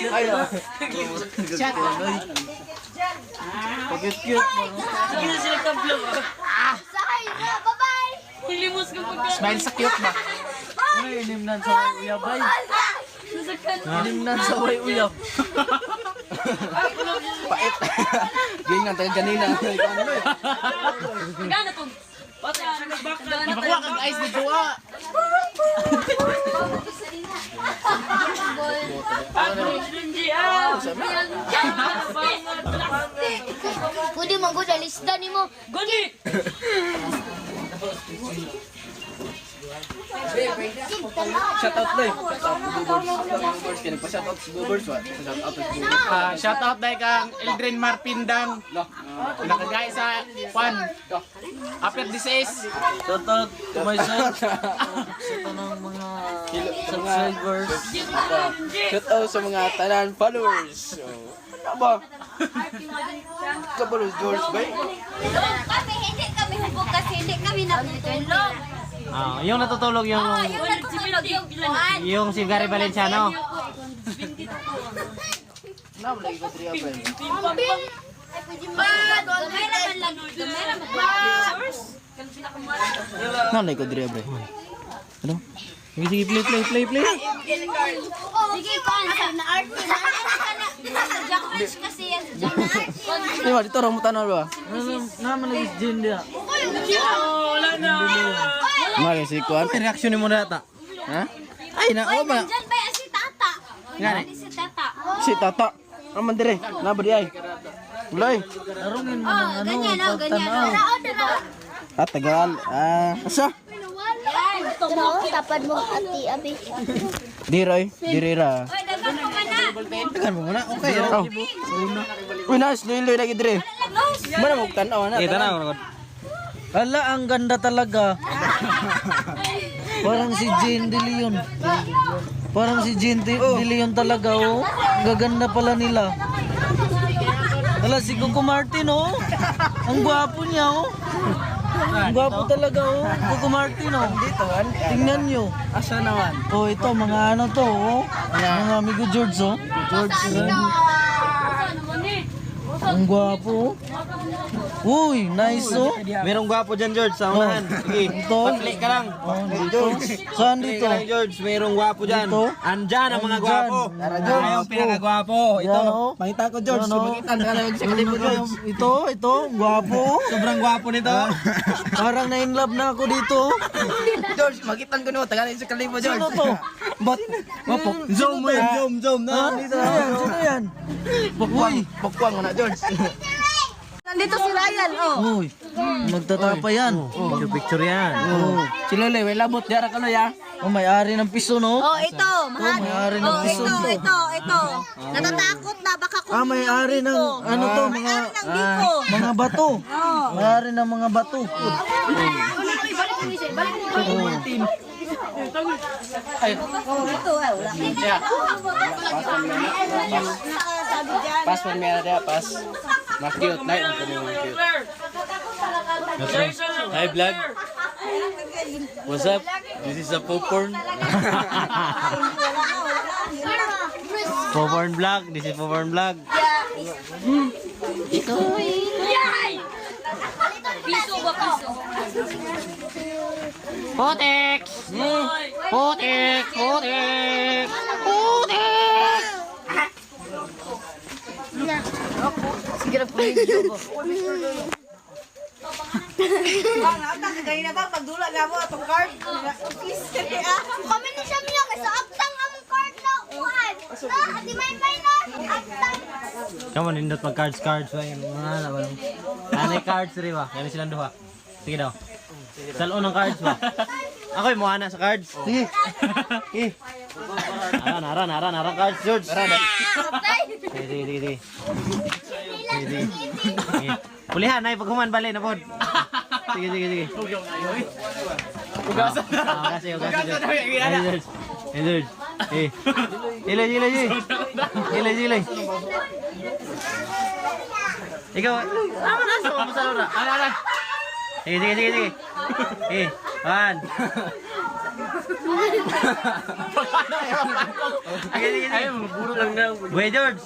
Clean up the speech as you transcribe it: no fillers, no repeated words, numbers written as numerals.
Ay, Cute-cute. Sige na sila kablog. Sahay na, bye-bye! Limos ka pagka. Smile sa cute ba? Ano inimnan sa way uyab ay? Inimnan sa way uyab. Pait. Ganyan, tayo ganina. Gana to. Makuha kag ice dito ah. Pwede man ko sa lista ni mo. Gani! Shout out dai. Shout out to Boobers. Boobers kini pa shout out si Boobers wa. Shout out to Boobers. Ah, shout out dai kang Eldrin Marpindang. Nakagay sa Juan. Upper disease. Shout out to myself. Sa tanang mga subscribers. Shout out sa mga tanan followers. So, ano ba? Kabalos George bay. Kami, hindi kami hubog kasi hindi kami natutulog. Ah, yung natutulog yung Oh, yung natutulog yung kuan. yung si Gary Valenciano. Nam lagi ko triya bay. Ba, gamay ra man lang. Gamay ra man lang. Nam lagi ko triya bay. Ano? Sige, sige, play, play, play, play. Sige, kuan sa na art na Sa Jack Rich kasi yan sa Jack Rich. Di ba dito ra mo tanaw ba? Naman lagi si Jin dia. Wala na. Mari si kuan. May reaction ni mo na ata. Ha? Ay na Oy, o ba? nandyan ba yan si Tata? Ngani? Si Tata. Si Tata. Aman dire. Na ba di ay? Uloy. Tarungin mo Oh, ng ano, ganyan, oh, ganyan. pagtanaw. Dara, oh, dara. Ah, Tagal. Ah, asa? Yan. Tapad mo ati abi. Diroy, dirira. Oy, dagan ko man na. Tagan mo muna. Okay. Oh. Uy, nice. Luy-luy lagi dire. Mana mo tanaw na. Eh, tanaw. Hala, ang ganda talaga. Parang si Jane De Leon. Parang si Jane De Leon talaga, oh. Ang gaganda pala nila. Hala, si Coco Martin, oh. Ang gwapo niya, oh. Ang gwapo talaga, oh. Coco Martin, oh. Dito an. Tingnan nyo. Asa naman? Oh, ito, mga ano to, oh. Mga amigo George, oh. George. Ang gwapo, oh. Uy, nice, oh. Merong gwapo dyan, George, sa unahan. Sige, Ito. patli ka lang. Oh, dito. Saan Patli dito? ka lang, George. Merong gwapo dyan. Dito? Andyan ang mga Andyan. gwapo. Tara, George. Ayaw pinakagwapo. Ito. Yan, oh. Makita ko George, Ano? makita ka lang sa kalibo George. Ito, ito, gwapo. Sobrang gwapo nito. Parang na-in love na ako dito. George, makita ko no, tagalin sa kalibo George. Sino to? Bot. Wapo. Zoom mo yan, zoom, zoom. Ha? Na. Sino yan? Sino yan? Bukwang, bukwang na George. Nandito si Ryan, oh. Uy, magtatapa yan. Picture, picture yan. Oh, Si Lolo, way labot diara ka ya. oh may-ari ng piso, no? Oh, ito, mahal. Oh, may-ari ng Oh, piso ito, to. ito, ito. Natatakot na baka Ah, may-ari ng ano to, mga May-ari ng biko. mga bato. May-ari ng mga bato. Ito, ay, wala. Sabi dyan. Pass man meron dia, pas. Ma-cute, night ang kami cute. Hi, vlog. What's up? This is a popcorn. Popcorn vlog. This is popcorn vlog. Piso ba piso? Putik! Putik! Putik! Putik! Kanina ba, pagdula na mo atong card. Kami ni siya miyo kasi abtang among card na kuan. Na, ati may may na abtang. Come on, nindot mag cards cards ba yung mga ano ba? Ano cards rin ba? Yan silang duha. Sige daw. Salon ng cards ba? Ako yung muha na sa cards. Sige. Sige. Aran, aran, aran, aran cards, George. Sige, sige, sige, sige. Sige, sige. Sige. Pulihan ay paghuman bali na pod. Sige, sige, sige. Ugasan. Ah, ugasan, ugasan. Ay, George. Ay, George. Eh. Iloy, iloy, iloy. Iloy, iloy. Ikaw, tama na sa mga salura. Ala, ala. Sige, sige, sige, sige. Eh, one. Ay, buro lang na. Buhay, George.